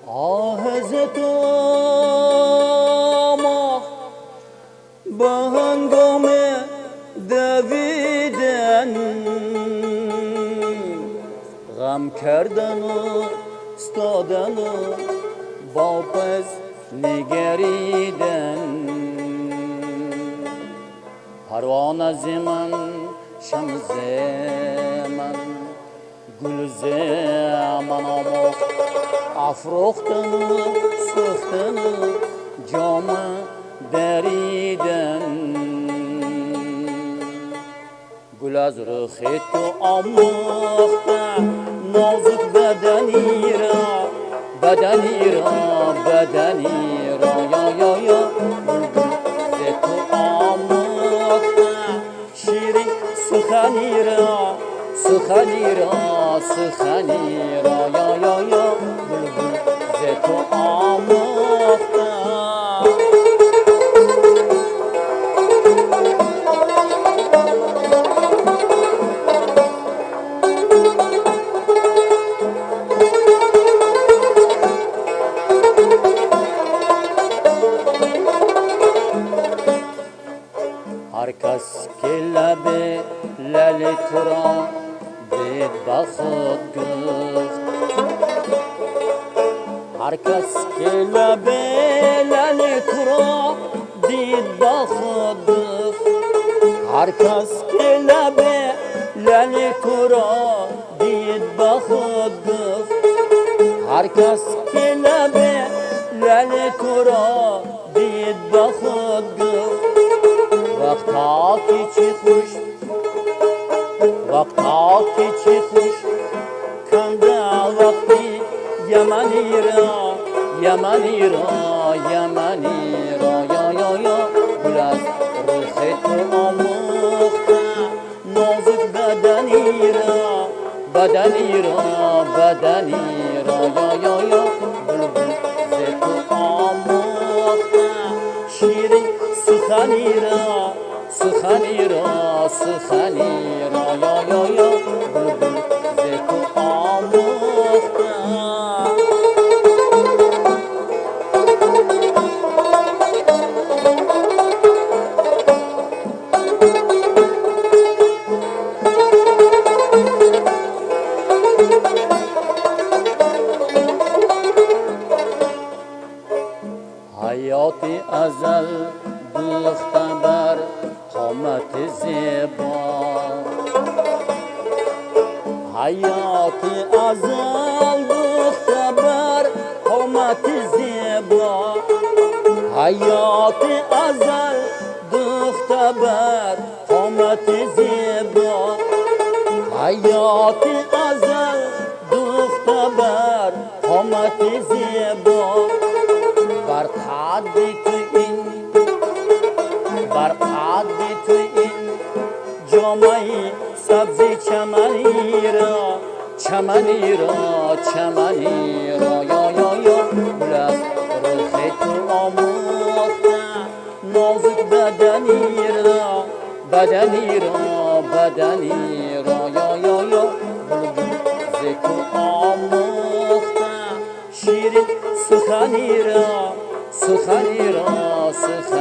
آه ز تو ماه به هنگام دویدن، غم کردن و استادن و با پس نگریدن. پروانه ز من، شمع ز من، گل ز من آموخت افروختن و سوختن و جامه دریدن. گل از رخ تو آموخته نازک بدنی را، بدنی را، بدنی را، یا یا یا. بلبل ز تو آموخته شیرین سخنی را، سخنی را، سخنی را، یا یا یا. بلبل ز تو آموخته. هر کس که لب لعل تو را دید به خود گفت، هر کس که لب لعل تو را دید به خود گفت، هر کس که لب لعل تو را دید به خود گفت، هر کس که لب لعل تو را دید به خود گفت. وقتا که چه خوش، وقتا که چه خوش کنده وقتی یمنی را، یمنی را، یمنی را، یا یا یا. گل از رخ تو آموخته نازک بدنی را، بدنی را، بدنی را، یا یا یا. بلبل ز تو آموخته شیرین سخنی را، سخنی را، سخنی را، یا یا یا. بلبل ز تو آموخته. حیات ازل دوخته بر قامت زیبا، حیات ازل دوخته بر قامت زیبا، حیات ازل دوخته بر قامت زیبا، حیات ازل دوخته بر قامت زیبا. بر قد تو این، بر قد تو این جامه سبز چمنی را، چمنی را، چمنی را، یا یا یا. گل از رخ تو آموخته نازک بدنی را، بدنی را، بدنی را، یا یا یا. بلبل ز تو آموخته شیرین سخنی را، سخنی را، سخنی